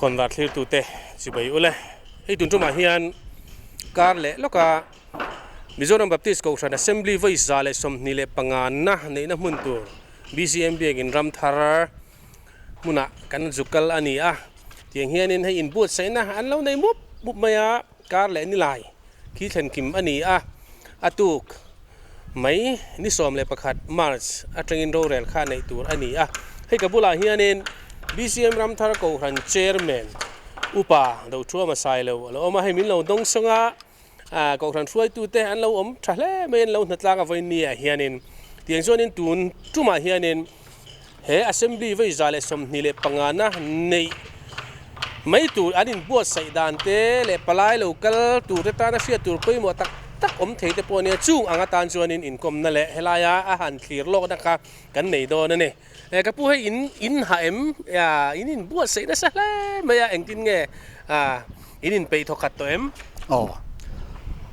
Khawnvar thlirtute chibai ule. Hei tun tumah hian kar leh lawka Mizoram Baptist Kohhran Assembly vawi 125 na neihna hmun tur BCM biakin ram thar hmunah kan zu kal a ni a. Tiang hianin hei inbuatsaihna an lo nei mup mup mai a, kar leh nilai khi thlen kim a ni a. A tuk mai ni 11 March atangin rorel kha neih tur a ni a. Hei ka bulah hianin BCM Ramthar Kohhran Chairman Upa Dothuama Sailo a lo awm a, hei min lo dawng sawng a, Kohhran hruaitute an lo awm tha hle mai an lo hnatlang a vawiin ni ah hianin tiang chuanin tun tumah hianin he Assembly vawi 125 na neih mai tur an inbuatsaih dan te leh palai lo kal tur te tana hriat tur pawimawh tak tak awm thei te pawh ania chung ang atan chuanin inkawmna leh helaia a han thlir lawkna kha kan nei dawn a ni. Ka pu hei in in ha em in inbuatsaih nasa hle mai a engtin nge in inpeih thawkhat tawh em? Aw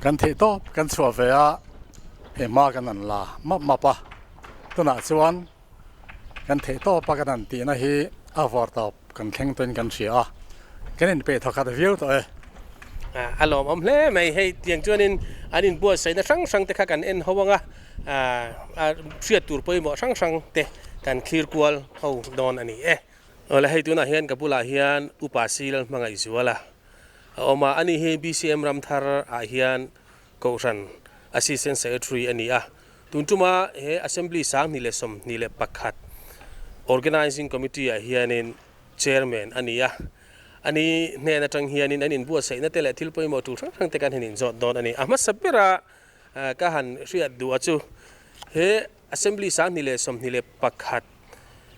kan theih tawp kan chhuah ve a hei hma kan han la map map a tunah chuan kan theih tawp a kan han tihna hi a vawr tawp kan thleng tawhin kan hria a kan inpeih thawkhat viau tawh e. A lawmawm hle mai hei tiang chuanin an inbuatsaihna hrang hrang te kha kan en ho ang a. Hriat tur pawimawh hrang hrang te kan thlir kual ho dawn a ni e. Awle hei tunah hian ka bulah hian Upa Sil Hmangaihzuala a awm a, ani hi BCM Ramthar ah hian Kohhran Assistant Secretary a ni a. Tun tuma he Assembly 2021 Organising Committee ah hianin Chairman a ni a. Ani hnen atang hianin an inbuatsaihna te leh thil pawimawh tul hrang hrang te kan han inzawt dawn a ni. A hmasa bera Ka han hriat duh a chu he Assembly 2021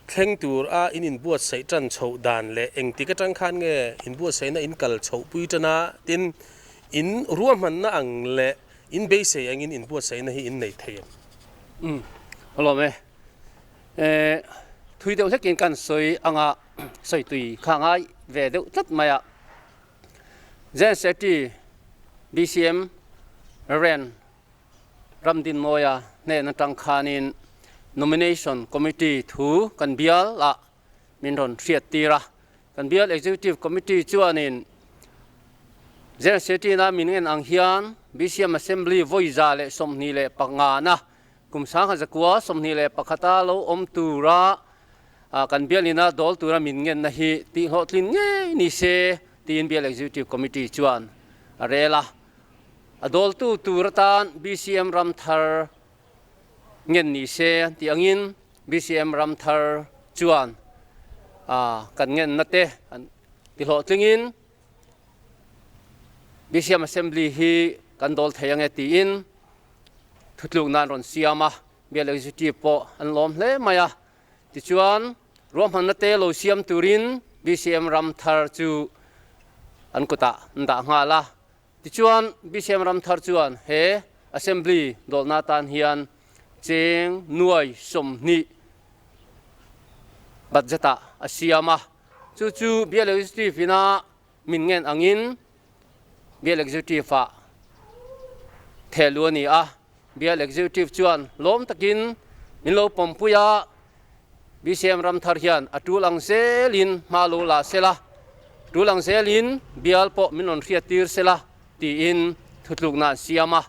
thleng tur a in inbuatsaih tan chhoh dan leh engtik atang khan nge inbuatsaihna in kal chhoh pui tan a, tin in ruahmanna ang leh in beisei angin inbuatsaihna hi in nei thei em? Umm alawm e. Thui deuh hlekin kan sawi anga sawi tui kha ngai ve deuh tlat mai a. Zen Shetty, BCM, Ren Ramdinmawia hnen atang khanin Nomination Committee thu kan bial ah min rawn hriat tir a. Kan bial Executive Committee chuanin Zen Shetty na min ngen ang hian BCM Assembly vawi 125 na kum 1921 a lo awm tura Kan bialina dawl tura min ngenna hi tih hlawhtlin ngei ni se tiin Bial Executive Committee chuan a rel a. A dawltu tur atan BCM ram thar ngen ni se tih angin BCM ram thar chuan kan ngenna te ti hlawhtlingin BCM Assembly hi kan dawl thei ange tiin thutlukna an rawn siam a. Bial Executive pawh an lawm hle mai a. Tichuan, ruahmanna te lo siam turin BCM ram thar chu an kutah an dah nghal a. Tichuan, BCM ram thar chuan he Assembly dawlhna atan hian cheng nuai 20 budget-ah a siam a. Chu chu Bial Executive ina min ngen angin Bial Executive-ah thehluh a ni a. Bial Executive chuan lawm takin min lo pawmpui a, BCM Ramthar hian a tul ang zelin hma lo la sela, tul ang zelin bial pawh min rawn hriat tir sela tiin thutlukna an siam a.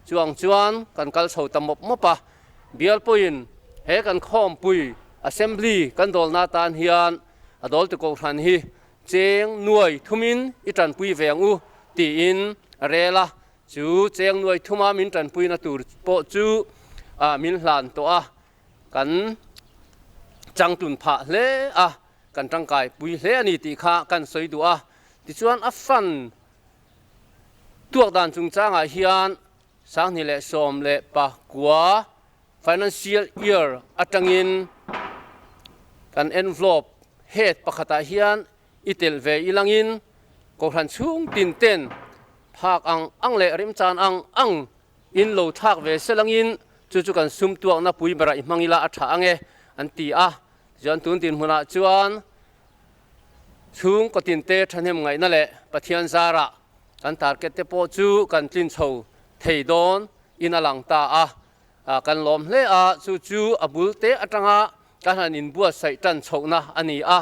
Chuang chuan kan kal chho ta mawp mawp a, bial pawhin he kan khawmpui Assembly kan dawlna atan hian a dawltu kohhran hi cheng nuai thumin i tanpui ve ang u tiin a rel a. Chu cheng nuai thuma min tanpuina tur pawh chu min hlan tawh a, kan changtlun phah hle a, kan tangkai pui hle a ni tih kha kan sawi duh a. Tichuan a fund tuak dan chungchangah hian 2019 financial year atangin kan envelope head pakhatah hian I telh ve ilangin Kohhran chhung tin ten phak ang ang leh rimchan ang ang in lo thlak ve selangin chu chu kan sum tuakna pui berah i hmang ila a tha ange an ti a. Tichuan tun dinhmunah chuan chhung kawtin te thahnem ngaihna leh Pathian zarah kan target te pawh chu kan tlin chho thei dawn in a lang ta a. Kan lawm hle a, chu chu a bul te atanga kan han inbuatsaih tan chhohna a ni a.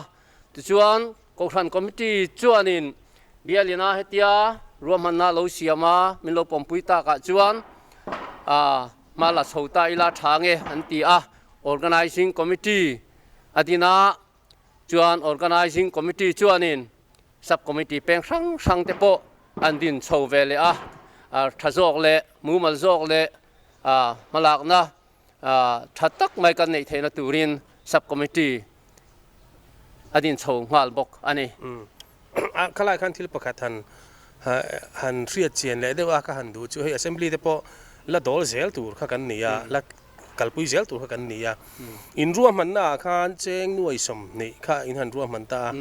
Tichuan. Kohhran Committee chuanin Bialina hetia ruahmanna lo siam a, min lo pawmpui takah chuan hma la chho ta ila tha nge an ti a. Organising Committee a din a, chuan Organising Committee chuanin Sub Committee peng hrang hrang te pawh an din chho ve leh a, tha zawk leh mumal zawk leh hmalakna tha tak mai kan neih theihna turin Sub Committee a din chho nghal bawk a ni. A khalai khan thil pakhat han han hriat chian leh deuh a ka han duh chu hei Assembly te pawh la dawl zel tur kha kan ni a, la kalpui zel tur kha kan ni a. In ruahmanna ah khan cheng nuai 20 kha in han ruahman ta a,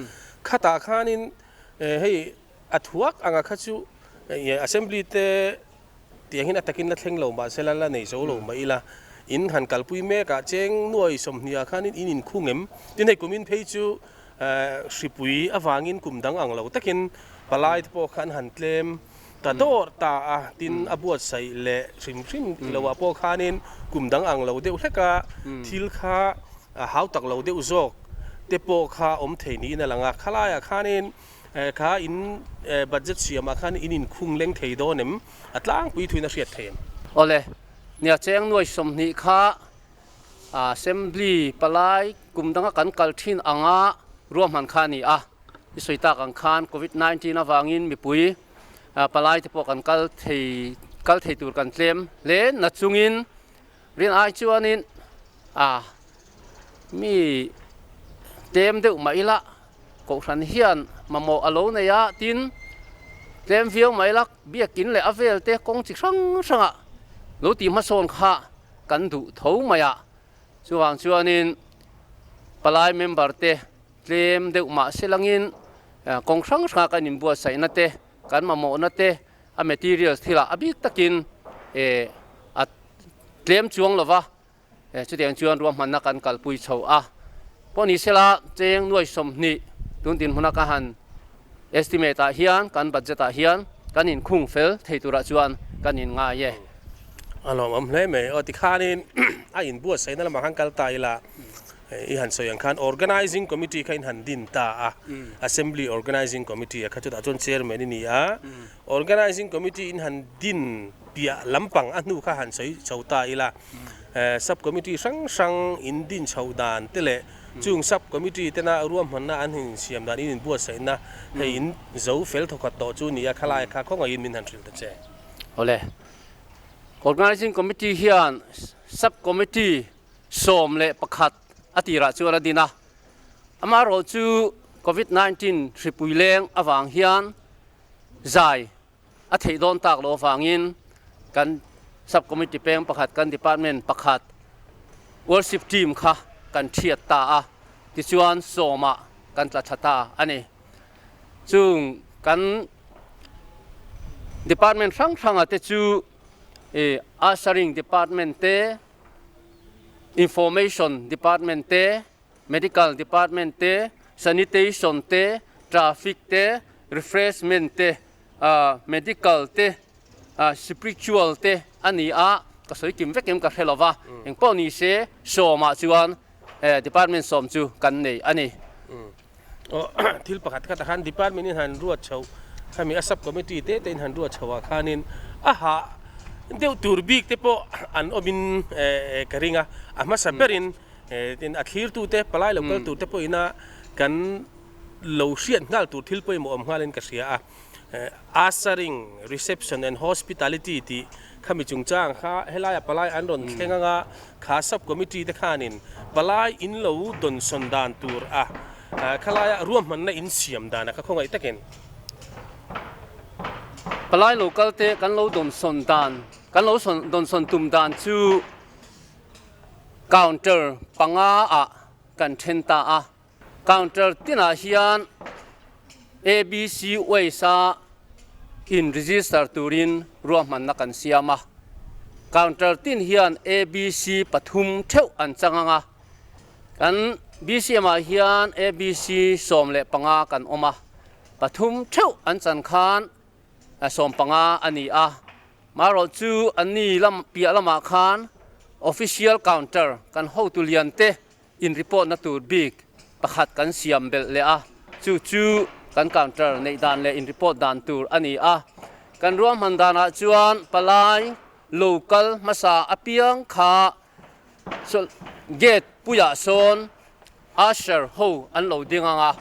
khatah khanin hei a thuak anga kha chu Assembly te Tiang hian a takin la thleng lo mahse la la nei zo lo mah ila, in han kalpui mek ah cheng nuai 20 ah khanin in inkhung em? Tin hei kumin phei chu hripui avangin kum dang ang lo takin palai te pawh kha an han tlem ta dawr ta a, tin a buatsaih leh hrim hrim lo ah pawh khanin kum dang ang lo deuh hlek a, thil kha hau tak lo deuh zawk te pawh kha awm thei niin a lang a, khalaiah khanin Kha in budget siamah khan in inkhung leng thei dawn em? A tlangpui thuin a hriat thei em? Awle, nia cheng nuai 20 kha Assembly palai kum danga kan kal thin anga ruahman kha a ni a. I sawi tak ang khan Covid 19 avangin mipui palai te pawh kan kal thei kal thei tur kan tlem hle nachungin rin ai chuanin a mi tlem deuh mah ila Kohhran hian mamawh a lo nei a, tin, tlem viau mai la, biakin leh a vel te kawng chi hrang hrangah lo tih hmasawn kha kan duh tho mai a. Chuvang chuanin palai member te tlem deuh mah se langin kawng hrang hrangah kan inbuatsaihna te, kan mamawhna te a materials thilah a bik takin a tlem chuang lo va. Chutiang chuan ruahmanna kan kalpui chho a, pawh ni sela cheng nuai 20 tun dinhmuna ka han estimate ah hian kan budget ah hian kan inkhung fel thei turah chuan kan inngai e. A lawmawm hle mai. Aw tikhanin a inbuatsaihna lamah khan kal ta ila, i han sawi ang khan Organizing Committee kha in han din ta a, Assembly Organizing Committee a kha chutah chuan Chairman i ni a, Organizing Committee in han din piah lampang a hnu kha han sawi chho ta ila, Sub Committee hrang hrang in din chho dan te leh chung Sub Committee tena ruahmanna an insiam dan in inbuatsaihna hei in zo fel thawkhat tawh chu ni a, khalai kha khawngaihin min han hrilh ta che. Awle, Organizing Committee hian Sub Committee 11 a tirah chuan a din a, amaherawhchu Covid 19 hripui leng avang hian zai a theih dawn tak loh avangin kan Sub Committee peng pakhat, kan Department pakhat Worship Team kha kan thiat ta a, tichuan sawmah kan tla tha ta a ni. Chung kan Department hrang hranga te chu Ushering Department te, Information Department te, Medical Department te, Sanitation te, Traffic te, Refreshment te, Medical te, Spiritual te a ni a, ka sawi kim vek em ka hre lova, engpawh ni se sawmah chuan Department sawm chu kan nei a ni. Thil pakhat khatah khan Department in han ruat chhoh, khami a Sub Committee te te in han ruat chhoh ah khanin a hah deuh tur bik te pawh an awmin ka ring a, a hmasa berin Tin, a thlirtute, palai lo kal turte pawhina kan lo hriat nghal tur thil pawimawh awm nghalin ka hria a. Ushering, Reception and Hospitality tih khami chungchang kha helaia palai an rawn thleng anga kha sub-committee te khanin palai in lo dawnsawn dan tur a khalaia ruahmanna in siam dan a kha khawngaih takin. Palai lo kalte kan lo dawnsawn dan, kan lo dawnsawn tum dan chu Counter panga ah kan then ta a, counter tinah hian ABC Waste a in register turin ruahmanna kan siam a, counter tin hian ABC pathum theuh an chang ang a, kan BCM ah hian ABC 15 kan awm a, pathum theuh an chan khan 15 a ni a. Marawh chu anni lam piah lamah khan official counter kan hotu lian te in report na tur bik pakhat kan siam belh leh a. Chu chu kan counter neih dan leh in report dan tur a ni a. Kan ruahman danah chuan palai local hmasa apiang kha gate puiah sawn usher ho an lo ding ang a,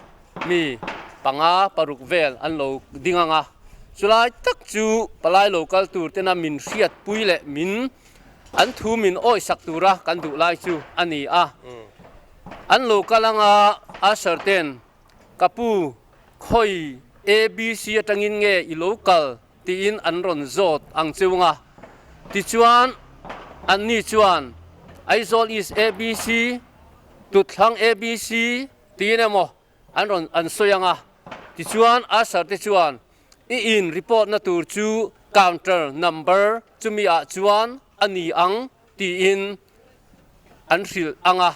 mi panga paruk vel an lo ding ang a. Chulai tak chu palai local tur tena min hriatpui leh min an thu min awisak tura kan duh lai chu a ni a. An lo kal ang a, usher ten Ka pu, khawi ABC atangin nge i lo kal? tiin an rawn zawt ang chung a. Tichuan, anni chuan, Aizawl East ABC, Tutthlang ABC tiin emaw an rawn an sawi ang a. Tichuan, usher te chuan, I in report na tur chu counter number chumi ah chuan a ni ang tiin an hrilh ang a.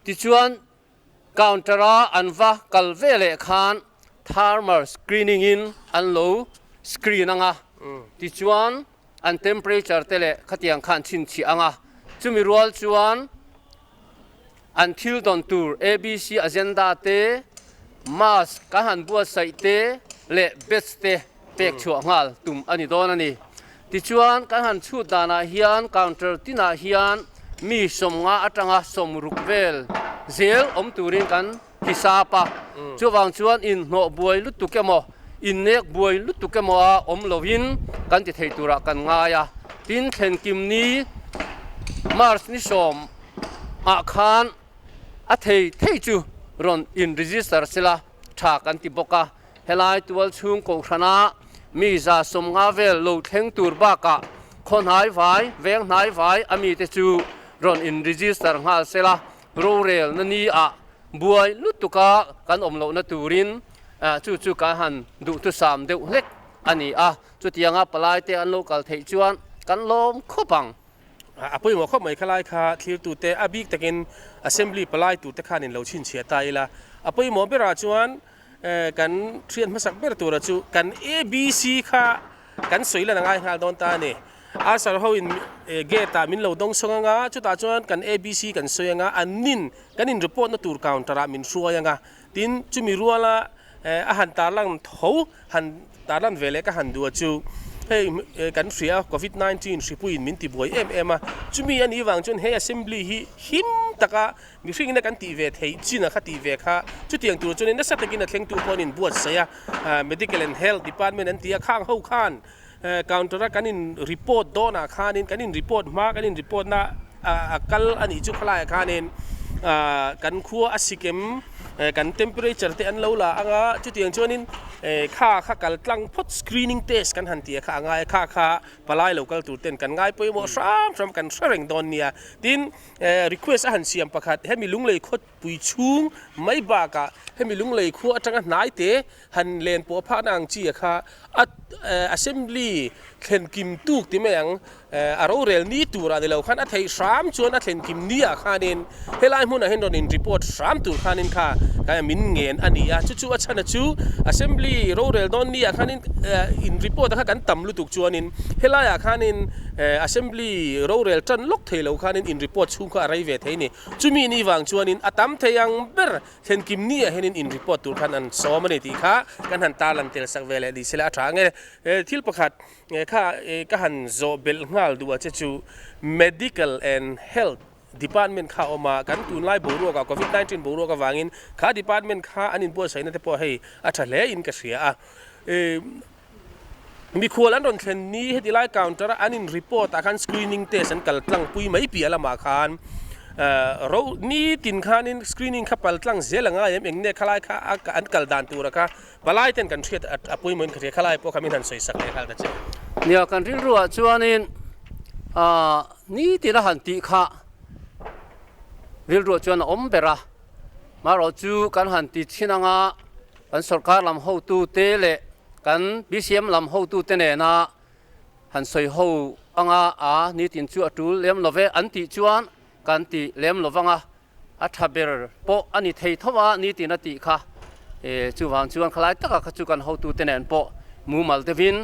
Tichuan, Counter-a an va kal ve leh khan thermal screening-in an lo screen ang a, tichuan an temperature te leh khatiang kha an chhinchhiah ang a, chumi rual chuan an thil dawn tur ABC agenda te, mask kan han buatsaih te leh badge te pek chhuah nghal tum a ni dawn a ni. Tichuan, kan han chhut danah hian counter tinah hian mi sawmnga atanga sawmruk vel zel awm turin kan hisap a. Chuvang chuan inhnawh buai lutuk emaw, innek buai lutuk emaw a awm loin kan ti thei turah kan ngai a. Tin, thlenkimni March ni sawm ah khan a thei thei chu rawn in register sela tha kan ti bawk a. Helai tual chhung kohhrana mi 150 vel lo thleng tur bakah khaw hnai vai, veng hnai vai a mite chu rawn in register nghal sela, rorel na ni ah buai lutuka kan awm lohna turin chu chu kan han duhthusam deuh hlek a ni a, chutianga palaite an lo kal theih chuan kan lawm khawp ang. A pawimawh khawp mai khalai kha thlirtute a bik takin Assembly palai turte khan in lo chhinchhiah ta ila, a pawimawh berah chuan Kan thian hmasak ber tura chu kan ABC kha kan sawi lan a ngai nghal dawn ta a ni. Usher ho in gate ah min lo dawng sawng anga chutah chuan kan ABC kan sawi anga an nin kan in report na tur counter ah min hruai anga tin chumi ruala a han tarlang tho han Tarlan ve leh ka han duh a chu hei kan hria covid 19 hripuiin min ti buai em em a, chumi a nih vang chuan he assembly hi him taka mihringina kan tih ve theih chin a kha tih ve kha chutiang tur chuanin nasa takin a thlengtu pawh an inbuatsaih a, medical and health department an ti a, khang ho khan counter a kan in report dawnah khanin kan in report hma kan in report na a kal a nih chu khalaiah khanin kan khua a sikem kan temperature te an lo la ang a chutiang chuanin kha kha kal tlang phawt screening test kan han tih a kha a ngai a kha kha palai lo kal tur ten kan ngai pawimawh hram hram kan hre reng dawn nia tin request a han siam pakhat hemi lunglei khaw pui chhung mai bakah hemi lunglei khua atanga hnai te han len pawh phahna ang chi a kha a assembly thlen kim tuk ti mai ang a rorel ni turah ni lo khan a theih hram chuan a thlen kim ni ah khanin helai hmunah hian rawn in report hram tur khanin kha min ngen a ni a chu chu a chhan a chu assembly rorel dawn ni ah khanin in report a kha kan tam lutuk chuanin helai ah khanin assembly rorel tan lawk thei lo khanin in report chhung kha a rei ve thei a ni. Chumi ni vang chuanin a tam thei ang ber thlenkim ni ah hianin in report tur khan an sawm a ni tih kha kan han tarlan tel sak ve leh ni sela a tha ang e. Thil pakhat kha ka han zawh belh nghal duh a che chu Medical and Health Department kha a awm a, kan tunlai boruak ah Covid 19 boruak avangin kha department kha an inbuatsaihna te pawh hei a tha hle in ka hria a. Mikhual an rawn thlen ni heti lai counter a an in report ah khan screening test an kal tlang pui mai piah lamah khan ro nitin khanin screening kha pal tlang zel a ngai em eng nge khalai kha an kal dan tura kha palai ten kan hriat a pawimawhin ka hria khalai pawh kha min han sawi sak leh nghal ta che. Nia kan rilru ah chuanin nitin a han tih kha rilru ah chuan a awm ber a, marawh chu kan han ti chhin anga kan sorkar lam hotu te leh Kan BCM lam hotute nena han sawi ho anga a nitin chu a tul lem lo ve an tih chuan kan ti lem lo vang a, a tha ber pawh a ni thei tho a nitin a tih kha. Chuvang chuan khalai taka kha chu kan hotute nen pawh mumal deuhin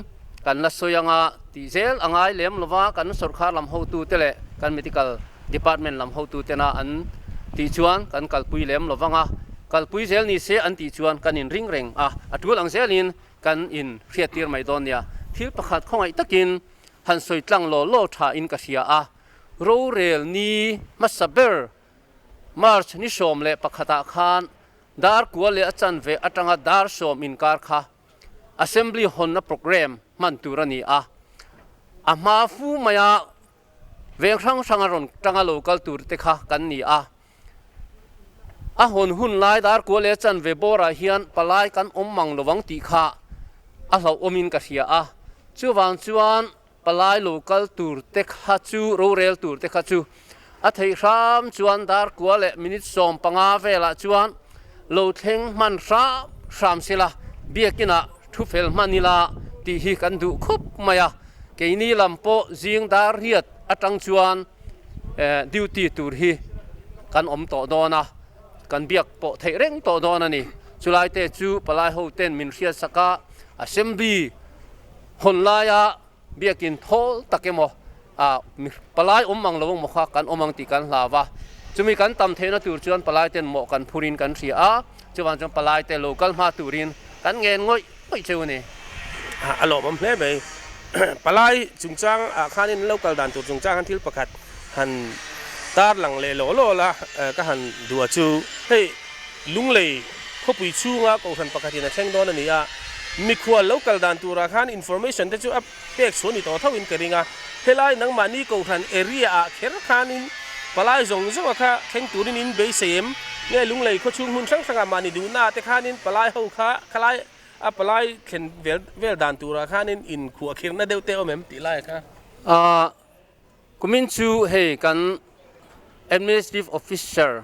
kan la sawi anga tih zel a ngai lem lo va, kan sawrkhar lam hotute leh kan medical department lam hotutena an tih chuan kan kalpui lem lo vang a. Kalpui zel ni se an tih chuan kan inring reng a, a tul ang zelin kan in hriattir mai dawn nia. Thil pakhat khawngaih takin han sawi tlang law law tha in ka hria a, rorel ni hmasa ber March ni 11 ah khan dar kua leh a chanve atanga dar 10 inkar kha Assembly hawnna programme hman tur a ni a, a hma fu maia Veng hrang hranga rawn tanga lo kal tur te kha kan ni a. A hawn hun lai dar kua leh chanve bawrah hian palai kan awm mang lo ang tih kha a hlauhawmin ka hria a. Chuvang chuan palai lo kal tur te kha chu, rorel tur te kha chu a theih hram chuan dar kua leh minute 15 velah chuan lo thleng hman hram hram sela, biakinah thu fel hman ila tih hi kan duh khup mai a. Keini lam pawh zing dar riat atang chuan duty tur hi kan awm tawh dawn a, kan biak pawh theih reng tawh dawn a ni. Chulai te chu palai ho ten min hriat sak a, assembly hawn laia biakin thawl tak emaw palai awm ang lo emaw kha kan awm ang tih kan hlau a. Chumi kan tam theihna tur chuan palai ten mawh kan phurin kan hria a, chuvang chuan palai te lo kal hma turin kan ngen ngawih ngawih cheu a ni. A lawmawm hle mai. Palai chungchang ah khanin lo kal dan tur chungchang khan thil pakhat han tar lang leh law law la ka han duh a chu. Hei Lunglei khawpui chhunga kohhran pakhatin a thleng dawn a ni a, mikhual lo kal dan turah khan information te chu a pek chhuah ni tawh tho in ka ring a, helai nangmahni kohhran area ah kher khanin palai zawng zawng a kha thleng turin in beisei em? Nge Lunglei khawchhung hmun hrang hrangah mahni duhna ah te khanin palai ho kha khalai A palai thlen vel vel dan turah khanin inkhuah khirhna deuh te awm em tih lai kha. A kumin chu hei kan Administrative Officer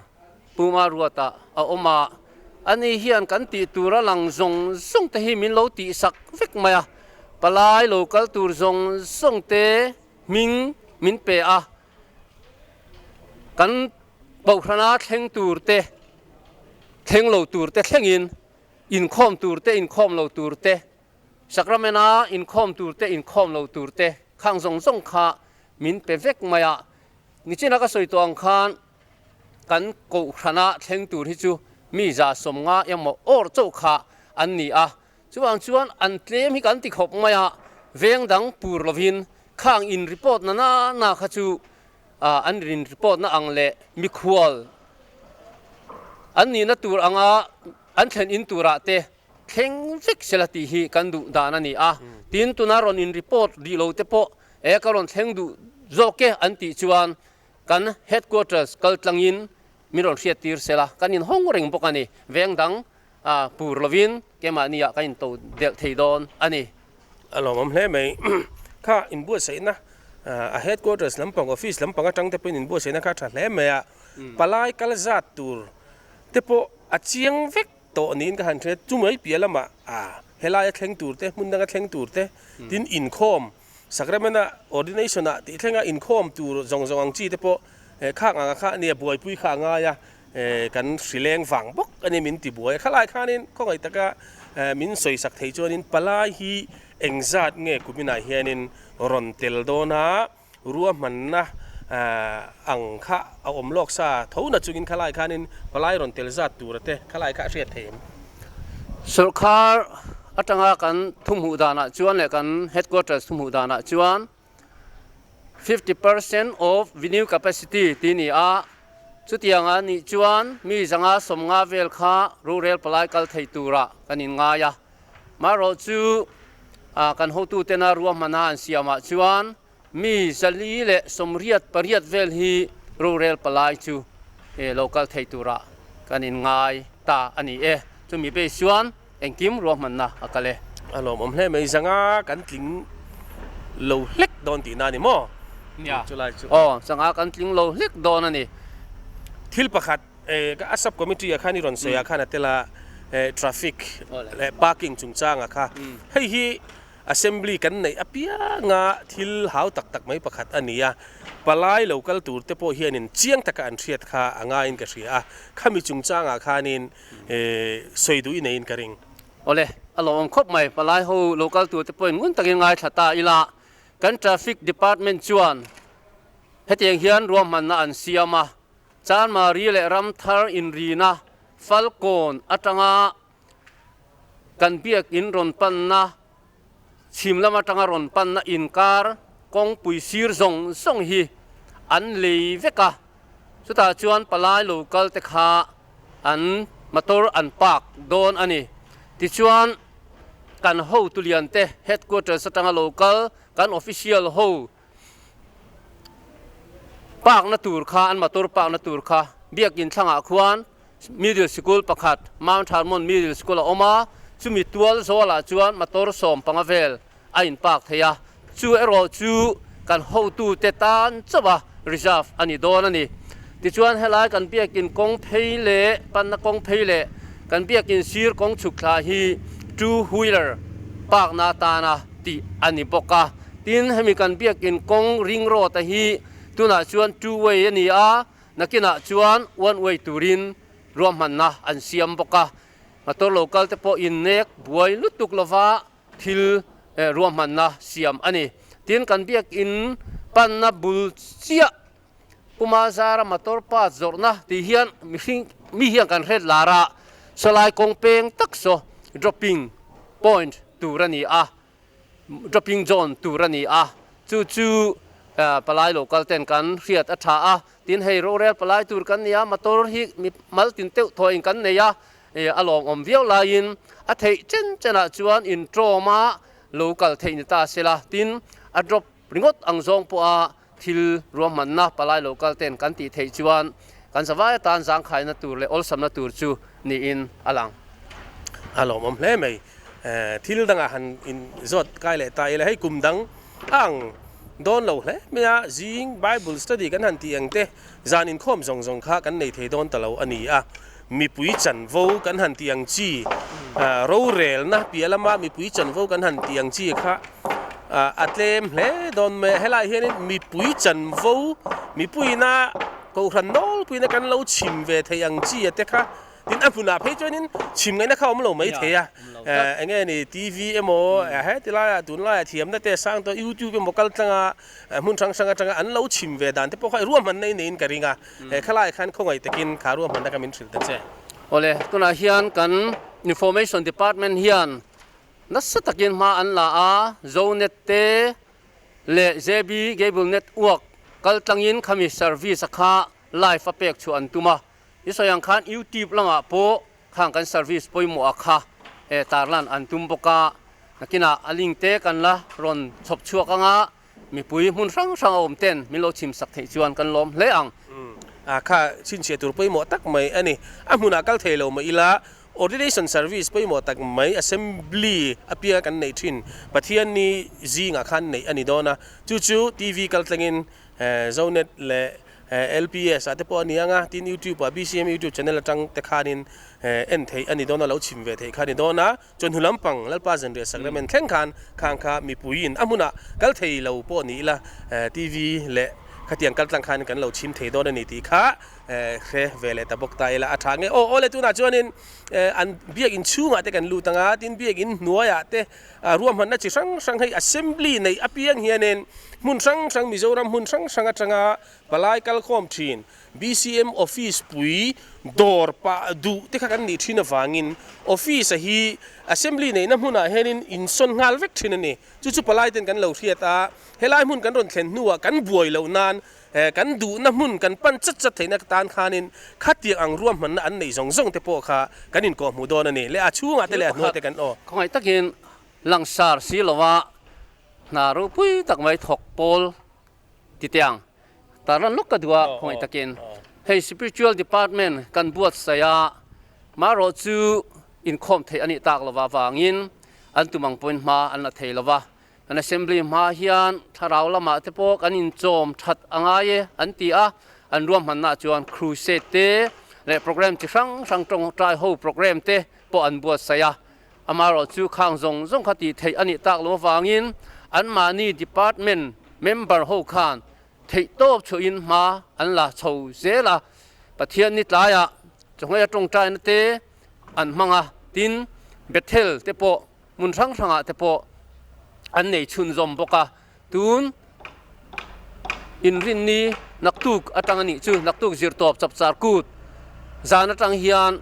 Pu Maruata a awm a, ani hian kan tih tur a lang zawng zawng te hi min lo tih sak vek mai a, palai lo kal tur zawng zawng te hming min pe a, kan Kohhrana thleng tur te, thleng lo tur te thlengin Inkhawm tur te, inkhawm lo tur te, Sacrament-a inkhawm tur te, inkhawm lo tur te, khang zawng zawng kha min pe vek mai a. Nichina ka sawi tawh ang khan kan Kohhrana thleng tur hi chu mi 150 emaw awr chauh kha an ni a. Chuvang chuan an tlem hi kan ti khawp mai a, veng dang pur lovin khang in report na na na kha chu an rin report na ang leh mikhual an nihna tur anga an thlen in turah te thleng vek sela tih hi kan duh dan a ni a. Tin, tuna rawn in report rih lo te pawh e ka rawn thleng duh zawk e an tih chuan kan headquarters kal tlangin min rawn hriat tir sela kan inhawng reng bawk a ni. Veng dang pur lovin keimahniah kan into delh thei dawn a ni. A lawmawm hle mai. Kha inbuatsaihna a headquarters lampang office lampang atang te pawhin inbuatsaihna kha a tha hle mai a. Palai kal zat tur te pawh a chiang vek tawh niin ka han hria. Chu mai piah lamah a helaia thleng tur te, hmun danga thleng tur te, tin inkhawm Sacrament-a ordination-ah tih thlenga inkhawm tur zawng zawng ang chi te pawh khak anga kha ania buaipui kha a ngai a, kan hrileng vang bawk a ni min ti buai a. Khalai khanin khawngaih taka min sawisak thei chuanin palai hi engzat nge kuminah hianin rawn tel dawn a, ruahmanna ang kha a awm lawk sa tho na chungin khalai khanin palai rawn tel zat tura te khalai kha a hriat thei em? Sawrkar atanga kan thumhmuh danah chuan leh kan headquarters thumhmuh danah chuan 50% of venue capacity tih a ni a, chutianga nih chuan mi 150 vel kha rorel palai kal thei turah kan inngai a. Marawh chu kan hotutena ruahmana an siamah chuan mi 488 vel hi rorel palai chu lo kal thei turah kan inngai ta a ni e. Chumi base chuan engkim ruahmanna a kal e. A lawmawm hle mai, 500 kan tling lo hlek dawn tihna a ni maw? Nia, aw, 500 kan tling lo hlek dawn a ni. Thil pakhat A sub committee ah khan i rawn sawi ah khan a tel a, traffic leh parking chungchang ah kha hei hi assembly kan neih apianga thil hau tak tak mai pakhat a ni a, palai lo kal tur te pawh hianin chiang taka an hriat kha a ngaiin ka hria a, khami chungchang ah khanin sawi duh i neiin ka ring. Awle, a lawmawm khawp mai, palai ho lo kal tur te pawhin ngun takin ngaithla ta ila, kan traffic department chuan hetiang hian ruahmanna an siam a, Chanmari leh Ramthar inrina Falkawn atanga kan biakin rawn panna, chhim lam atanga rawn panna inkar kawngpui sir zawng zawng hi an lei vek a, chutah chuan palai lo kal te kha an motor an park dawn a ni. Tichuan kan hotu lian te headquarters atanga lo kal kan official ho Park na tur kha an motor park na tur kha biakin thlangah khuan middle sikul pakhat Mount Hermon middle school a awm a, chumi tual zawlah chuan motor 15 vel a in park thei a, chu erawh chu kan hotute tan chauh a reserve a ni dawn a ni. Tichuan helai kan biakin kawng phei leh panna kawng phei leh kan biakin sir kawng chhuk thla hi two wheeler park na atana tih a ni bawk a. Tin, hemi kan biakin kawng ring road a hi tunah chuan two way a ni a, nakinah chuan one way turin ruahmanna an siam bawk a. Motor lo kal te pawh innek buai lutuk lova thil ruahmanna siam a ni. Tin, kan biakin panna bul chiah Puma zara motor parts zawrhna tih hian mihring mi hian kan hret lar a, sawlai kawng peng tak saw dropping point tur a ni a. Dropping zone tur a ni a, chu chu palai local ten kan hriat a tha a, tin hei rorel palai tur kan ni a, motor hi mi mal tin teuh thawiin kan nei a, a lawmawm viau laiin a theih chen chenah chuan intrawm a lo kal theih ni ta se la, tin a drop ringawt ang zawng pawha thil ruahmanna palai local ten kan tih theih chuan kan zavai atan zangkhaina tur leh awlsamna tur chu niin a lang. A lawmawm hle mai. Thil dangah han inzawt kai leh ta ila hei kum dang a ang dawn lo hle mai a, zing Bible study kan han tih ang te zan inkhawm zawng zawng kha kan nei thei dawn ta lo a ni a, mipui chanvo kan han tih ang chi rorelna piah lama mipui chanvo kan han tih ang chi kha a tlem hle dawn mai a, helaiah hianin mipui chanvo mipuina kohhran nawlpuina kan lo chhim ve theih ang chi a te kha Tin, a hmunah phei chuanin chhim ngaihna kha a awm lo mai thei a, eng nge ni TV emaw heti laiah tunlaiah thiamna te sang tawh YouTube emaw kal tlanga hmun hrang hrang atanga an lo chhim ve dan te pawh kha ruahmanna i neiin ka ring a, khalaiah khan khawngaih takin kha ruahmanna kha min hrilh ta che. Awle, tunah hian kan Information Department hian nasa takin hma an la a, Zonet te leh JB Gable Network kal tlangin khami service a kha live a pek chhuah an tum a, I sawi ang khan YouTube lamah pawh khang kan service pawimawh a kha e tarlan an tum bawk a, nakinah a link te kan la rawn chhawp chhuak ang a, mipui hmun hrang hrang a awm ten min lo chhim sak theih chuan kan lawm hle ang. A kha chhinchhiah tur pawimawh tak mai a ni. A hmunah kal thei lo mah ila Ordination service pawimawh tak mai Assembly apianga kan neih thin Pathianni zingah khan neih a ni dawn a, chu chu TV kal tlangin Zonet leh LPS ah te pawh a ni ang a, tin YouTube ah BCM YouTube channel atang te khanin en theih a ni dawn a, lo chhim ve theih kha a ni dawn a, chawhnu lampang Lalpa Zanriah Sacrament thleng khan khang kha mipuiin a hmunah kal thei lo pawh ni ila TV leh khatiang kal tlang khan kan lo chhim thei dawn a ni tih kha hre ve leh ta bawk ta ila a tha nge. Aw awle tunah chuanin an biakin chhungah te kan lut ang a, tin biakin hnuaiah te Ruahmanna chi hrang hrang hei Assembly neih apiang hianin hmun hrang hrang Mizoram hmun hrang hrang atanga palai kalkhawm thin BCM office pui dawr pah duh te kha kan nih thin avangin office a hi Assembly neihna hmunah hianin insawn nghal vek thin a ni. Chu chu palai ten kan lo hriat a, helai hmun kan rawn thlen hnuah kan buai loh nan Kan duhna hmun kan pan chat chat theihna tan khanin khatiang ang ruahmanna an neih zawng zawng te pawh kha kan inkawhhmuh dawn a ni. Leh a chhungah te leh a hnuai te kan aw. Khawngaih takin langsar si lova hna ropui tak mai thawk pawl ti teh ang. Tarlan lawk ka duh a, khawngaih takin hei Spiritual Department kan buatsaih a, marawh chu inkhawm theih a nih tak lova vangin an tum ang pawhin hma an la thei lova. Kan Assembly hma hian thlarau lamah te pawh kan inchawm that a ngai e an ti a, an ruahmannaah chuan crusade te leh programme chi hrang hrang tawngtai ho programme te pawh an buatsaih a, amaherawhchu khang zawng zawng kha tih theih a nih tak loh avangin anmahni department member ho khan theihtawp chhuahin hma an la chho zel a, Pathian ni tlaiah chawhmeh tawngtaina te an hmang a, tin Bethel te pawh hmun hrang hrangah te pawh an nei chhunzawm bawk a, tun inrinni naktuk atang a nih chu naktuk zirtawp chapchar kut zan atang hian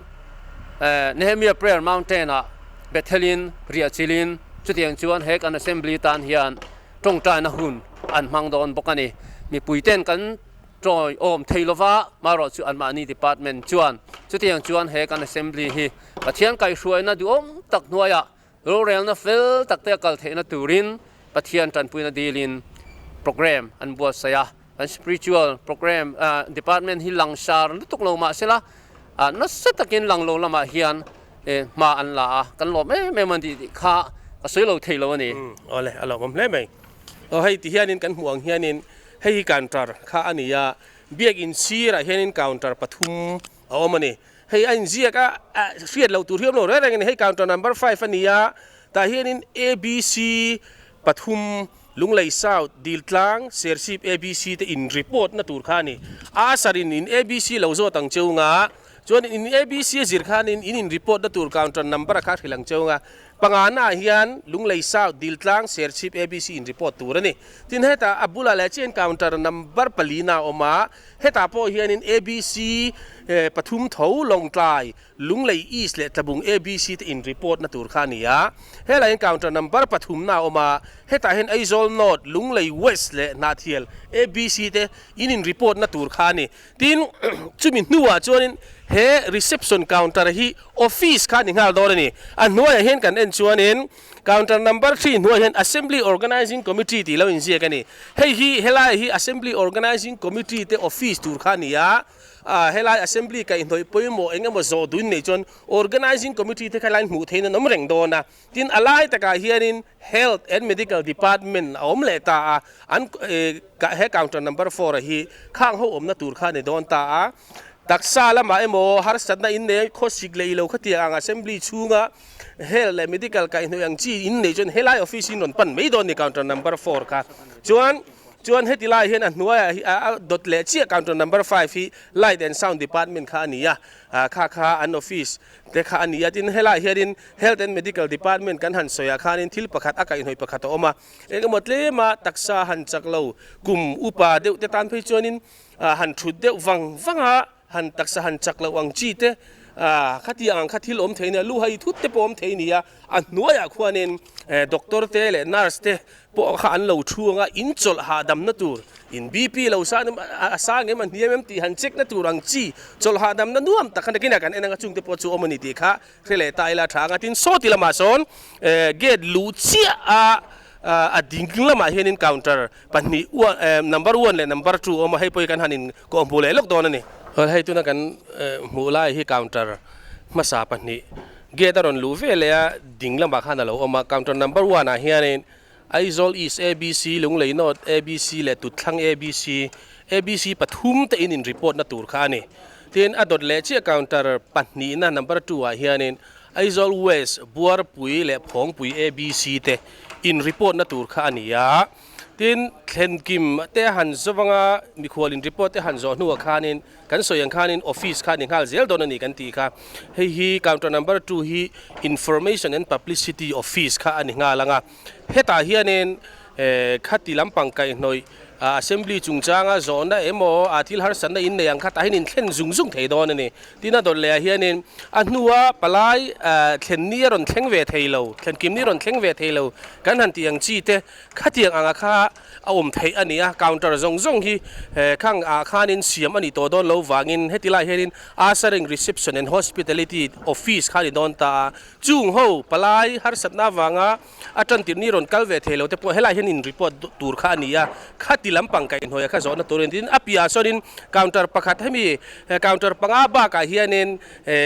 Nehemiah Prayer Mountain ah Bethelin riah chilin chutiang chuan he kan Assembly tan hian tawngtaina hun an hmang dawn bawk a ni. Mipuiten kan tawi awm thei lova, marawh chu anmahni department chuan chutiang chuan he kan Assembly hi Pathian kaihhruaina duhawm tak hnuaiah Rorelna fel tak te a kal theihna turin Pathian tanpuina dilin program an buatsaih a. Kan spiritual program department hi langsar lutuk lo mah sela nasa takin lang lo lamah hian hma an la a, kan lawm em em a ni tih kha ka sawi lo thei lo a ni. Awle, a lawmawm hle mai. Aw hei ti hianin kan hmuh ang hianin hei hi counter kha a ni a, biakin sirah hianin counter pathum a awm a ni. Hei a inziak a, hriat loh tur hi awm lo reng reng a ni. Hei counter number five a ni a, tah hianin ABC pathum, Lunglei South, Diltlang, Serchhip ABC te in report na tur kha a ni. A sarin in ABC lo zawt ang cheu nga, chuan in ABC a zir khanin in in report na tur counter number a kha hrilh ang cheu nga. Pangana ah hian Lunglei South, Diltlang, Serchhip ABC in report tur a ni. Tin hetah a bulah leh chian counter number palina a awm a, Hetah pawh hianin ABC pathum tho Lawngtlai, Lunglei East leh Tlabung ABC te in report na tur kha a ni a. Helaiin counter number pathumna a awm a, hetah hian Aizawl North, Lunglei West leh Hnahthial ABC te in in report na tur kha a ni. Tin, chumi hnuah chuanin he reception counter hi office kha a ni nghal dawn a ni. A hnuaiah hian kan en chuanin Counter number three hnuaiah hian Assembly Organising Committee tih lo inziak a ni. Hei hi helai hi Assembly Organising Committee te office tur kha a ni a, helai Assembly kaihhnawih pawimawh eng emaw zawh duin nei chuan Organising Committee te kha helaiin hmuh theihin an awm reng dawn a. Tin, a lai takah hianin Health and Medical Department a awm leh ta a, an he counter number four a hi khang ho awmna tur kha a ni dawn ta a. Taksa lamah emaw harsatna in nei khawsik leh ilo khatiang ang Assembly chhunga Health leh medical kaihhnawih ang chi in nei chuan helai office in rawn pan mai dawn ni counter number four kha chuan chuan heti lai hian a hnuaiah hi a dawt leh chiah counter number five hi light and sound department kha a ni a kha kha an office te kha a ni a tin helai hianin health and medical department kan han sawiah khanin thil pakhat a kaihhnawih pakhat a awm a engemaw tlema taksa han chak lo kum upa deuh te tan phei chuanin han thut deuh vang vang a. Han taksa han chak loh ang chi te, khatiang ang kha thil awm thei nia, lu hai thut te pawh awm thei nia, a hnuaiah khuanin doctor te leh nurse te pawh kha an lo thu ang a, in chawlh hahdamna tur, in BP lo sang em a sang em a hniam em tih han check na tur ang chi chawlh hahdamna nuam tak kha nakinah kan en ang a, chungte pawh chu awm a ni tih kha hre leh ta ila tha ang a, tin sawti lamah sawn gate luh chiah a a ding lamah hianin counter pahnih number one leh number two a awm a, hei pawh hi kan han in kawh hmuh leh lawk dawn a ni. Hei tuna kan hmuh lai hi counter hmasa pahnih gate a rawn luh ve leh a ding lamah khan a lo awm a, counter number one ah hianin Aizawl East ABC, Lunglei North ABC leh Tutthlang ABC, ABC pathum te in in report na tur kha a ni. Tin a dawt leh chiah counter pahnihna number two ah hianin Aizawl West, Buarpui leh Phawngpui ABC te in report na tur kha a ni a. Tin, thlenkim te a han zawh anga mikhual in report te han zawh hnuah khanin kan sawi ang khanin office kha a ni nghal zel dawn a ni kan tih kha. Hei hi counter number two hi Information and Publicity Office kha a ni nghal ang a. Hetah hianin khati lampang kaihhnawih Assembly chungchanga zawhna emaw a thil harsatna in nei ang kha tah hian in thlen zung zung thei dawn a ni. Tin a dawt leh ah hianin a hnua palai thlen ni a rawn thleng ve thei lo, thlen kim ni a rawn thleng ve thei lo kan han tih ang chi te khatiang anga kha a awm theih a ni a. Counter zawng zawng hi khang ah khanin siam a nih tawh dawn lo vangin heti lai hianin Ushering Reception and Hospitality Office kha a ni dawn ta a. Chung ho palai harsatna avanga A tan tirh ni rawn kal ve thei lo te pawh helai hian in report tur kha a ni a, khati lampang kaihhnawih a kha zawhna tur a ni. Tin, a piahah sawnin counter pakhat hemi counter panga bakah hianin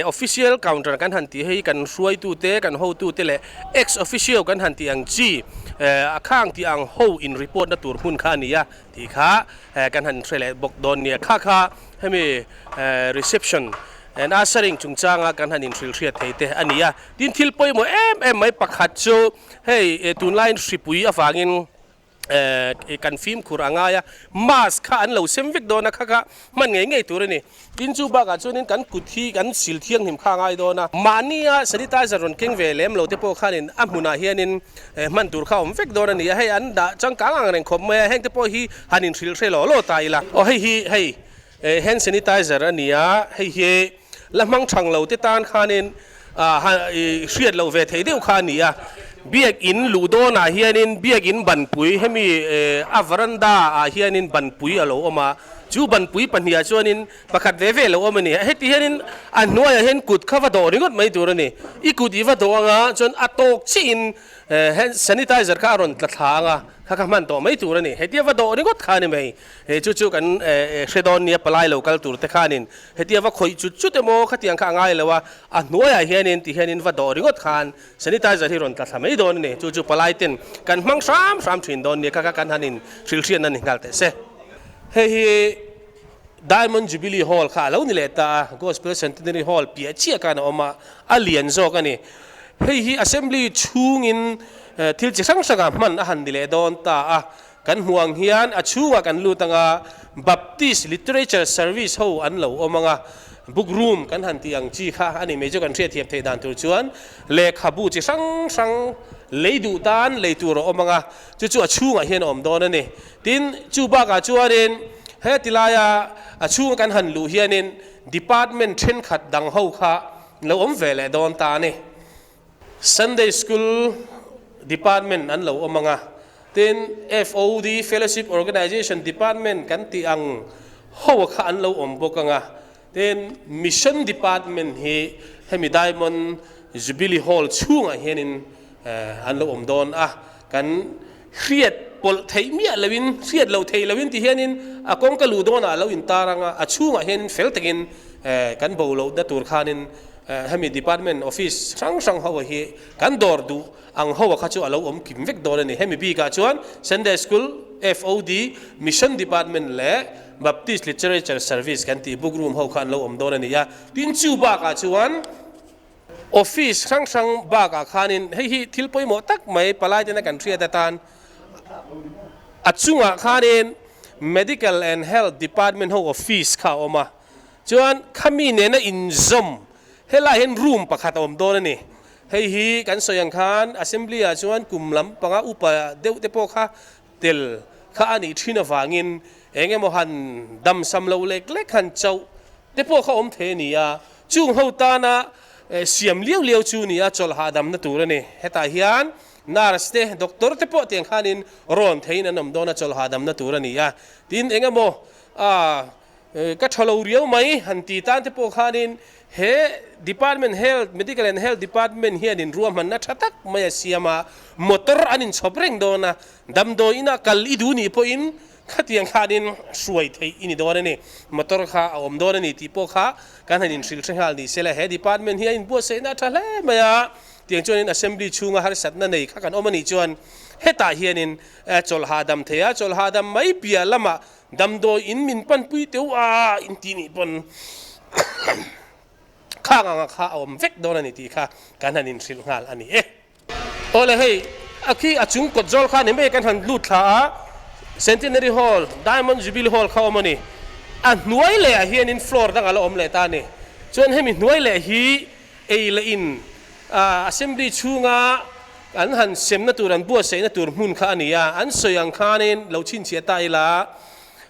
official counter kan han tih hei kan hruaitute, kan hotute leh ex officio kan han tih ang chi a khang tih ang ho in report na tur hmun kha a ni a tih kha kan han hre leh bawk dawn nia. Kha kha hemi reception and ushering chungchanga kan han inhrilhriat thei te a ni a. Tin thil pawimawh em em mai pakhat chu hei tunlaiin hripui avangin kan fimkhur a ngai a, mask kha an lo sem vek dawn a, kha kha hman ngei ngei tur a ni. Tin chu bakah chuanin kan kut hi kan sil thianghlim kha a ngai dawn a, mahnia sanitizer rawn keng ve lem lo te pawh khanin a hmunah hianin hman tur kha a awm vek dawn a ni a, hei an dah changkang ang reng khawp mai a, heng te pawh hi han inhrilh hre law law ta ila. Aw hei hi hei hand sanitizer a ni a, hei hi. la hmang thang lo te tan khanin hriat loh ve theih deuh kha a ni a. Biakin luh dawnah hianin biakin banpui hemi a veranda ah hianin banpui a lo awm a, chu banpui pahnih ah chuanin pakhat ve ve a lo awm a ni. Heti hianin a hnuaiah hian kut kha va dawh ringawt mai tur a ni. I kut i va dawh anga chuan a tawk chiahin hand sanitizer kha a rawn tla thla anga kha kha hman tawh mai tur a ni. Hetia va dawh ringawt kha a ni mai. He chu chu kan hre dawn nia palai lo kal tur te khanin hetia va khawih chut chut emaw khatiang kha a ngai lo a, a hnuaiah hianin ti hianin va dawh ringawt khan sanitizer hi rawn tla thla mai dawn a ni. Chu chu palai ten kan hmang hram hram thin dawn nia kha kha kan han in hrilhriatna ni nghal teh se. Hei hi Diamond Jubilee Hall kha a lo ni leh ta a, Gospel Centenary Hall piah chiah khan a awm a, a lian zawk a ni. Hei hi Assembly chhungin thil chi hrang hrangah hman a han ni leh dawn ta a, Kan hmuh ang hian a chhungah kan lut anga Baptist Literature Service ho an lo awm anga, book room kan han tih ang chi kha a ni mai chu kan hriatthiam theih dan tur chuan lehkhabu chi hrang hrang lei duh tan lei tur a awm anga, chu chu a chhungah hian a awm dawn a ni. Tin, chu bakah chuanin heti laia a chhunga kan han luh hianin department thenkhat dang ho kha lo awm ve leh dawn ta a ni. Sunday School Department an lo awm ang a, tin FOD, Fellowship Organization Department kan tih ang ho kha an lo awm bawk ang a, tin Mission Department hi hemi Diamond Jubilee Hall chhungah hianin an lo awm dawn a, kan hriat pawlh theih miah loin, hriat loh theih loin ti hianin a kawngka luh dawnah a lo intar ang a, a chhungah hianin fel takin kan bo lohna tur khanin Hemi department office hrang hrang ho hi kan dawr duh ang ho kha chu a lo awm kim vek dawn a ni. Hemi bikah chuan Sunday School, FOD, Mission Department leh Baptist Literature Service kan tih book room ho kha an lo awm dawn a ni a. Tin chu bakah chuan office hrang hrang bakah khanin hei hi thil pawimawh tak mai palai tena kan hriat atan a chungah khanin Medical and Health Department ho office kha a awm a. Chuan khami nena inzawm helaiah hian room pakhat a awm dawn a ni. Hei hi kan sawi ang khan Assembly ah chuan kum lam panga upa deuh te pawh kha tel kha a nih thin avangin eng emaw han damsam lo lek lek han chauh te pawh kha awm thei a ni a. Chung ho tana siam liau liau chu ni a chawlh hahdamna tur a ni. Hetah hian nurse te, doctor te pawh tiang khanin rawn theiin an awm dawn a chawlh hahdamna tur a ni a. Tin eng emaw Ka tha lo riau mai han ti tan te pawh khanin he Department Health, Medical and Health Department hianin ruahmanna tha tak mai a siam a, motor an inchhawp reng dawn a, damdawi ina kal i duh nih pawhin khatiang khanin hruai theih i ni dawn a ni, motor kha a awm dawn a ni tih pawh kha kan han inhrilh hre nghal ni sela he department hi a inbuatsaihna a tha hle mai a, tiang chuanin Assembly chhunga harsatna nei kha kan awm a nih chuan hetah hianin chawlh hahdam thei a, chawlh hahdam mai piah lamah Damdawi in min panpui teuh a in tih nih pawn khang anga kha a awm vek dawn a ni tih kha kan han inhrilh nghal a ni e. Awle hei a khi a chung kawt zawl kha ni mai kan han lut thla a, Centenary Hall, Diamond Jubilee Hall kha awm a ni. A hnuai leh ah hianin floor dang a la awm leh ta a ni. Chuan hemi hnuai leh hi ei leh in Assembly chhunga an han semna tur, an buatsaihna tur hmun kha a ni a, an sawi ang khanin lo chhinchhiah ta ila,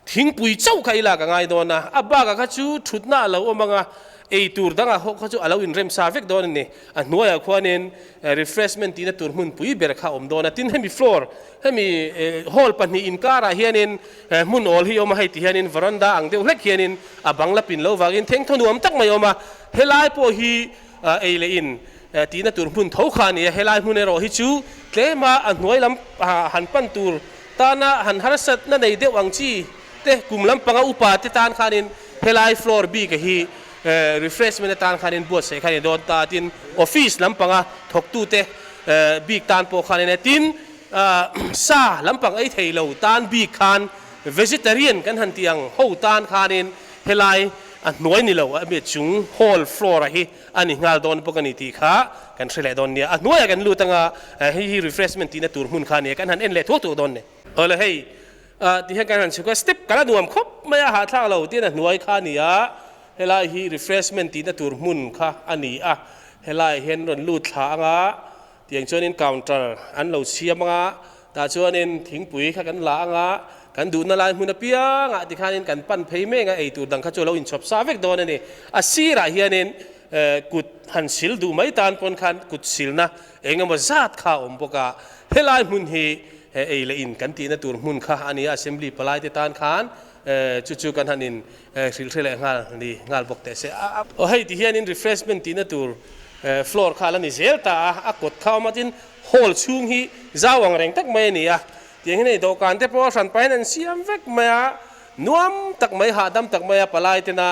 thingpui chauh kha ila ka ngai dawn a, a bakah kha chu thutna a lo awm ang a, ei tur dangah ho kha chu a lo inremsa vek dawn a ni. A hnuaiah khuanin refreshment tihna tur hmunpui ber kha a awm dawn a, tin hemi floor, hemi hall pahnih inkarah hianin hmun awl hi a awm a, hei ti hianin veranda ang deuh hlek hianin a bang la pin lo vangin thengthaw nuam tak mai a awm a, helai pawh hi ei leh in tihna tur hmun tho kha a ni a, helai hmun erawh hi chu tlema a hnuai lam han pan tur tana han harsatna nei deuh ang chi te kum lampanga upa te tan khanin helai floor bik a hi refreshment atan khanin buatsaih kha a ni dawn ta tin office lampanga thawktute bik tan pawh khan a tin sa lampang ei thei lo tan bik khan vegetarian kan han tih ang ho tan khanin helai a hnuai ni lo a mi chung hall floor a hi a ni nghal dawn bawk a ni tih kha kan hre leh dawn nia. A hnuaiah kan lut anga hei hi refreshment tihna tur hmun kha a ni a, kan han en leh thuak thuak dawn ni. Awle hei ti hian kan han chhuk a, step kal a nuam khawp mai a, hahthlak lo tiin a hnuai kha a ni a, helai hi refreshment tihna tur hmun kha a ni a, helai hian rawn lut thla anga tiang chuanin counter an lo siam anga. Tah chuanin thingpui kha kan la anga kan duhna lai hmun apiangah tikhanin kan pan phei mek a, eitur dang kha chu a lo inchhawp sa vek dawn a ni. A sirah hianin kut han sil duh mai tan pawn khan kut silna eng emaw zat kha a awm bawk a. Helai hmun hi ei leh in kan tihna tur hmun kha a ni a, assembly palai te tan khan chu chu kan han in hrilh hre leh nghal ni nghal bawk teh se. Aw hei ti hianin refreshment tihna tur floor kha a la ni zel ta a, a kawt kha a awm a, tin Hall chhung hi zau ang reng tak mai a ni a, tiang hian hei dawhkan te pawh hran pahin an siam vek mai a, nuam tak mai hahdam tak mai a palai tena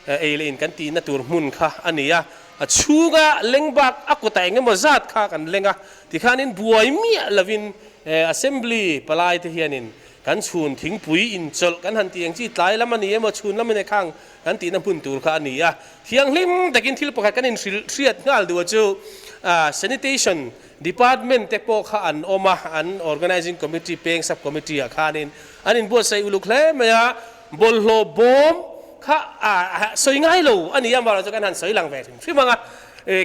ei leh in kan tihna tur hmun kha a ni a, a chhunga leng bak a kawtah eng emaw zat kha kan leng a, tikhanin buai miah lovin assembly palai te hianin kan chhun thingpui inchawlh kan han tih ang chi tlai lam a ni emaw chhun lam a ni khang kan tihna hmun tur kha a ni a. Thianghlim takin thil pakhat kan inhrilh hriat nghal duh a chu Sanitation Department te pawh kha an awm a, an Organising Committee peng Sub Committee ah khanin an inbuatsaih uluk hle mai a, bawlhhlawh bawm kha sawi ngai lo a ni a, amaherawhchu kan han sawi lang ve hrim hrim ang a,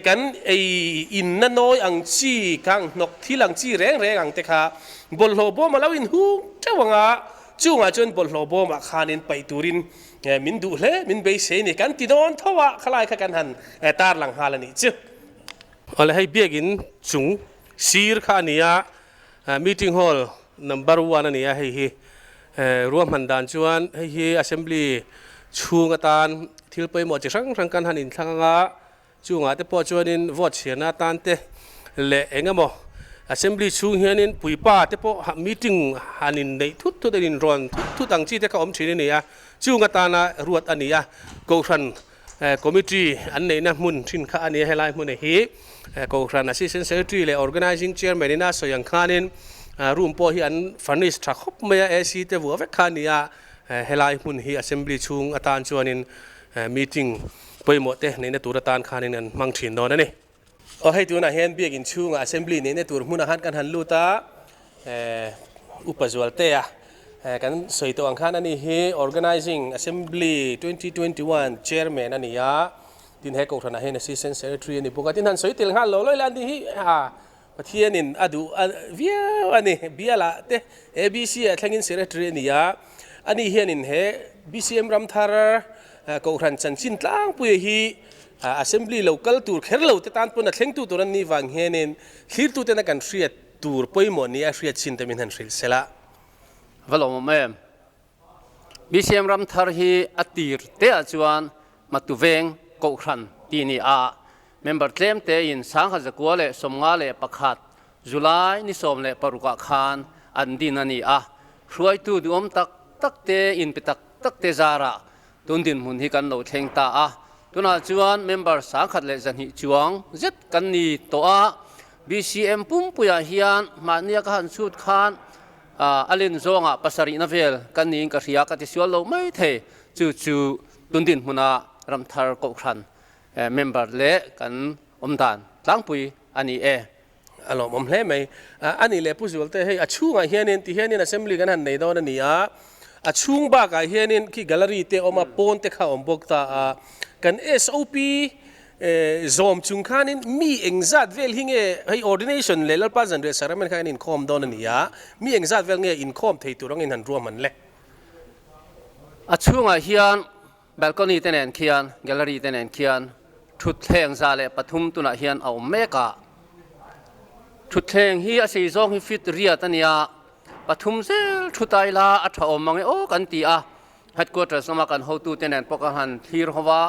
kan ei inna nawi ang chi, kang hnawk thil ang chi reng reng ang te kha bawlhhlawh bawm a lo inhung teuh ang a, chungah chuan bawlhhlawh bawmah khanin paih turin Min duh hle, min beisei ni kan ti dawn tho a, khalai kha kan han tarlang nghal a nih chu. Awle hei biakin chung sir kha a ni a, meeting hall number one a ni a hei hi. Ruahman dan chuan hei hi assembly chhung atan thil pawimawh chi hrang hrang kan han inthlang ang a, Chungah te pawh chuanin vote chhiarna atan te leh eng emaw assembly chhung hianin puipa te pawh meeting han inneih thut thut an inrawn thut thut ang chi te kha awm thin a ni a, chung atana ruat a ni a, Kohhran committee an neihna hmun thin kha a ni a, helai hmun hi Kohhran assistant secretary leh organising chairman ina sawi ang khanin room pawh hi an furnish tha khawp mai a, AC te vuah vek kha a ni a, helai hmun hi assembly chhung atan chuanin meeting pawimawh te neihna tur atan khanin an hmang thin dawn a ni. Aw hei tunah hian biakin chhungah assembly neihna tur hmunah khan kan han lut a, Upa Zualtea kan sawi tawh ang khan ani hi Organizing Assembly 2021 Chairman a ni a, tin he kohhranah hian Assistant Secretary a ni bawk a, tin han sawi tel nghal lo lawi la ani hi a Pathianin a duh viau a ni. Bialah te ABC ah thlengin Secretary a ni a, ani hianin he BCM Ramthar Kohhran chanchin tlangpuia hi Assembly lo kal tur kher lo te tan pawn a thlengtu tur an nih vang hianin thlirtuten a kan hriat tur pawimawh nia hriat chin te min han hrilh sela. Va lawmawm em? BCM Ramthar hi a tir te ah chuan Matu Veng Kohhran tih ni a, member tlem te in 1951 July ni 16 ah khan an din a ni a, hruaitu duhawm tak tak te in pe tak tak te zarah tun dinhmun hi kan lo thleng ta a, tunah chuan member 1200 chuang zet kan ni tawh a, BCM pumpuiah hian mahnia ka han chhut khan A len zawngah pasarihna vel kan niin ka hria ka ti sual lo mai thei. Chu chu tun dinhmuna Ramthar Kohhran member leh kan awmdan tlangpui a ni e. A lawmawm hle mai. A nih leh Pu Zualte hei a chhungah hianin ti hianin assembly kan han nei dawn a ni a, a chhung bakah hianin khi gallery te a awm a, pawn te kha a awm bawk ta a, kan SOP Zawm chung khanin mi engzat vel hi nge hei ordination leh Lalpa Zanriah Sacrament kha an inkhawm dawn a ni a, mi engzat vel nge inkhawm thei tur angin han ruahman le? A chhungah hian balcony te nen khian gallery te nen khian thutthleng 103 tunah hian a awm mek a, thutthleng hi a sei zawng hi feet riat a nia, pathum zel thu ta ila a tha awm mang e aw kan ti a, headquarters lama kan hotute nen pawh ka han thlir ho va.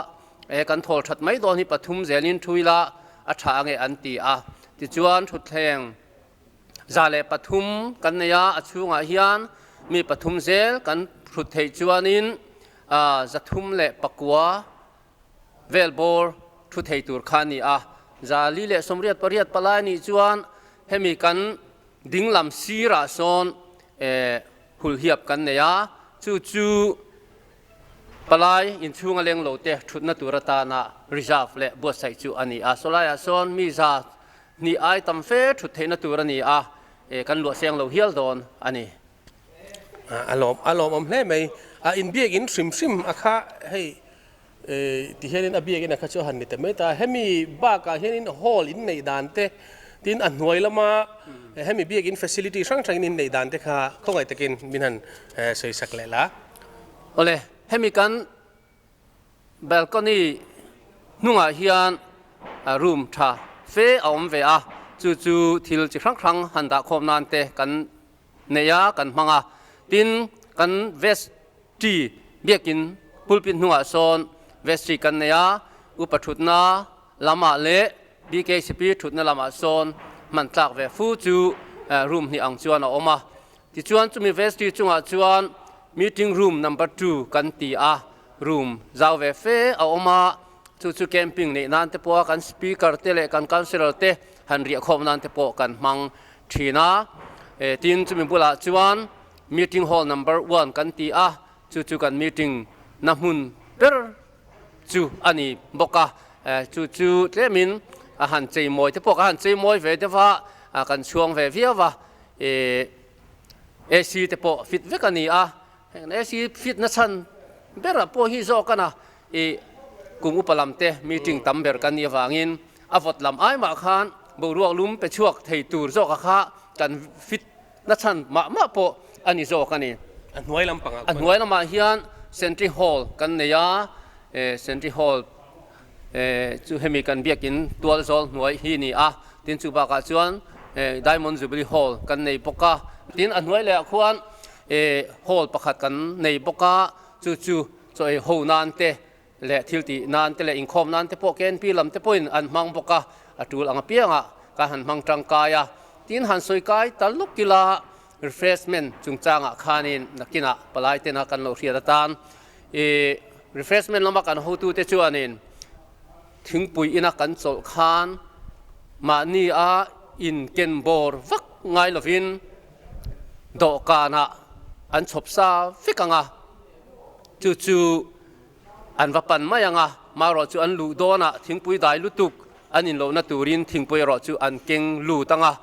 E kan thawl that mai dawn hi pathum zelin thu ila a tha ange an ti a. Tichuan thutthleng 103 kan nei a, a chhungah hian mi pathum zel kan hrut theih chuanin 309 vel bawr thu thei tur kha a ni a. 488 palai nih chuan hemi kan dinglam sirah sawn hulhiap kan nei a, chu chu Palai inchhunga leng lo te thutna tur atana reserve leh buatsaih chu a ni a. Sawlaiah sawn mi 200 ai tam fe thut theihna tur a ni a, kan luah seng lo hial dawn a ni. A lawm a lawmawm hle mai. A inbiakin hrim hrim a kha hei ti hianin a biakin a kha chu a han ni ta mai ta. Hemi bakah hianin hall inneih dan te. Tin, a hnuai lama hemi biakin facility hrang hrangin in neih dan te kha khawngaih takin min han sawi sak leh la. Awle, hemi kan balcony hnungah hian room tha fe a awm ve a, chu chu thil chi hrang hrang han dah khawm nan te kan nei a, kan hmang a. Tin, kan vestry biakin pulpit hnungah sawn vestry kan nei a, upa thutna lamah leh BKCP thutna lamah sawn hman tlak ve fu chu room hnih ang chuan a awm a. Tichuan chumi vestry chungah chuan meeting room number two kan ti a, room zau ve fe a awm a, chu chu camping neih nan te pawha kan speaker te leh kan councillor te han riahkhawm nan te pawh kan hmang thin a. Tin, chumi bulah chuan meeting hall number one kan ti a, chu chu kan meeting na hmun ber chu a ni bawk a, chu chu tlemin a han chei mawi te pawh ka han chei mawi ve deuh a, kan chhuang ve viau a, AC te pawh fit vek a ni a, heng AC fit na chhan berah pawh hi zawk a na, ih kum upa lam te meeting tam ber kan nih avangin a vawt lam ai mah khan boruak lum pe chhuak thei tur zawk a kha kan fit na chhan mah mah pawh a ni zawk a ni. A hnuai lam pangah A hnuai lamah hian Sentry Hall kan nei a, Sentry Hall chu hemi kan biakin tual zawl hnuai hi ni a, tin chu bakah chuan Diamond Jubilee Hall kan nei bawk a, tin a hnuai lehah khuan hall pakhat kan nei bawk a, chu chu chaw ei ho nan te leh thil tih nan te leh inkhawm nan te pawh KNP lam te pawhin an hmang bawk a, a tul ang apiangah ka han hmang tangkai a, tin han sawi kai ta lawk ila refreshment chungchangah khanin nakinah palai tena kan lo hriat atan ih refreshment lama kan hotute chuanin thingpui ina kan chawlh khan mahni a inken bawr vak ngai lovin dawhkanah an chhawp sa vek ang a, chu chu An va pan mai ang a, marawh chu an luh dawnah thingpui dai lutuk an inlohna turin thingpui erawh chu an keng lut ang a,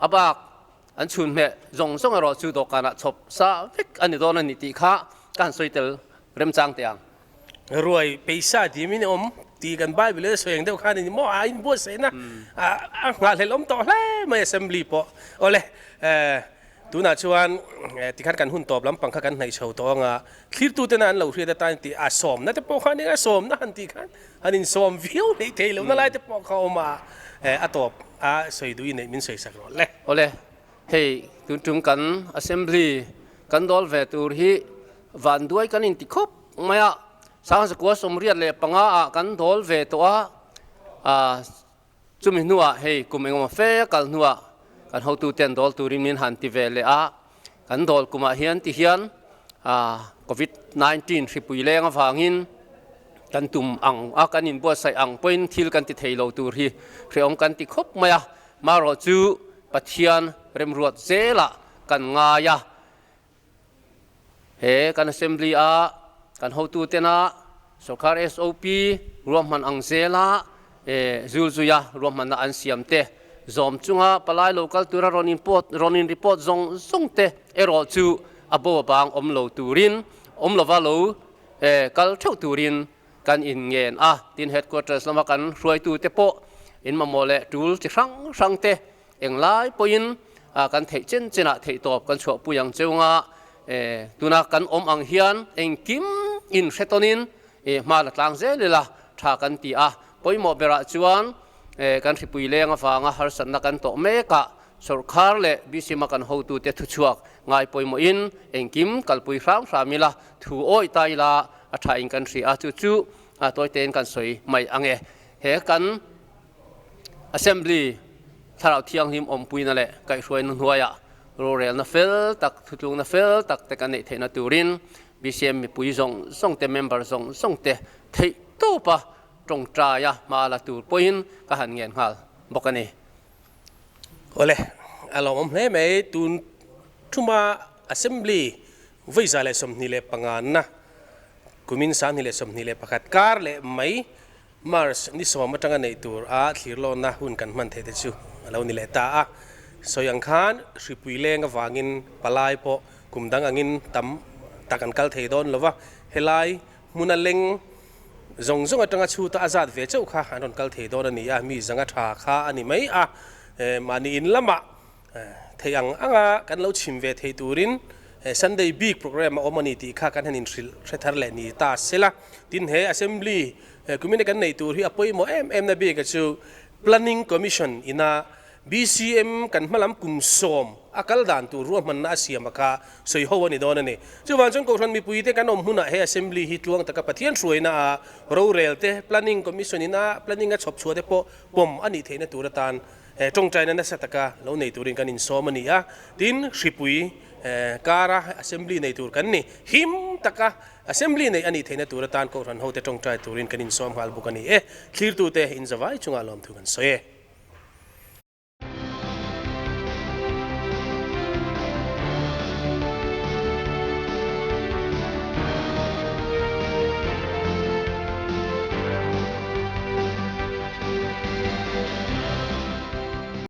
a bak an chhun hmeh zawng zawng erawh chu dawhkanah chhawp sa vek a ni dawn a ni tih kha ka han sawi tel remchang teh ang. Ruai peisa dimin awm tih kan Bible a sawi ang deuh khan a ni maw? A inbuatsaihna a nghahhlelh awm tawh hle mai Assembly pawh. Awle, Tunah chuan tikhan kan hun tawp lampang kha kan hnaih chho tawh ang a, thlirtutena an lo hriat atan tih a sawmna te pawh kha nia, sawmna han tih khan han insawm viau hleih theih lohna lai te pawh kha a awm a, a tawp a sawi duh i neih min sawi sak rawh le. Awle, hei tun tum kan Assembly kan dawl ve tur hi vanduai kan inti khawp mai a, Sangzakua 75 ah kan dawl ve tawh a, Chumi hnuah hei kum engemaw fe kal hnuah kan hotuten dawl turin min han ti ve leh a, kan dawl kumah hian ti hian Covid 19 hripui leng avangin kan tum ang a, kan inbuatsaih ang pawhin thil kan ti thei lo tur hi hrehawm kan ti khawp mai a, marawh chu Pathian remruat zelah kan ngai a. He kan Assembly a kan hotutena sorkar SOP ruahman ang zela zulzuia ruahmanna an siam te zawm chunga palai lo kal tura rawn in rawn in report zawng zawng te erawh chu a bo a bang awm lo turin awm lova lo kal theuh turin kan in ngen a. Tin headquarters lama kan hruaitu te pawh in mamawh leh tul chi hrang hrang te Englai pawhin kan theih chen chenah theihtawp kan chhuahpui ang cheu nga, tuna kan awm ang hian engkim in hre tawnin hma la tlang zel ila tha kan ti a. Pawimawh berah chuan kan hripui leng avanga harsatna kan tawh mekah sawrkhar leh BCM-a kan hotute thuchhuak ngai pawimawhin engkim kalpui hram hram ila, thu awih ta ila a thain kan hria a, chu chu tawitein kan sawi mai ang e. He kan Assembly Thlarau Thianghlim awmpuina leh kaihhruaina hnuaiah rorelna fel tak, thutlukna fel tak te kan neih theihna turin BCM mipui zawng zawng te, member zawng zawng te theih tawpa tawngtaia hma la tur pawhin ka han ngen nghal bawk a ni. Awle, a lawmawm hle mai. Tun thuma Assembly vawi 125 na kumin 2021 kar leh mai March ni sawm atanga neih tur a thlirlawnna hun kan hman theih te chu a lo ni leh ta a. Sawi ang khan hripui leng avangin palai pawh kum dang angin tam tak an kal thei dawn lo va, helai hmuna leng zawng zawng atanga chhuta a zat ve chauh kha an rawn kal thei dawn a ni a, mi zanga tha kha a ni mai a. Mahni in lamah theih ang anga kan lo chhim ve thei turin Sunday bik program a awm a ni tih kha kan han inhrilh hre thar leh ni ta sela. Tin, he Assembly kumina kan neih tur hi a pawimawh em em na bik a chu Planning Commission ina BCM kan hmalam kum sawm a kal dan tur ruahmanna a siam a kha sawi ho a ni dawn a ni. Chuvang chuan Kohhran mipuite kan awm hunah he Assembly hi tluang taka Pathian hruaina a rorel te, Planning Commission ina planning a chhawp chhuah te pawh pawm a nih theihna tur atan tawngtaina nasa taka lo nei turin kan insawm a ni a. Tin, hripui kara Assembly nei tur kan ni. Him taka Assembly neih a nih theihna tur atan Kohhran hote tawngtai turin kan insawm nghal bawk a ni e. Thlirtute inzavai chungah lawmthu kan sawi e.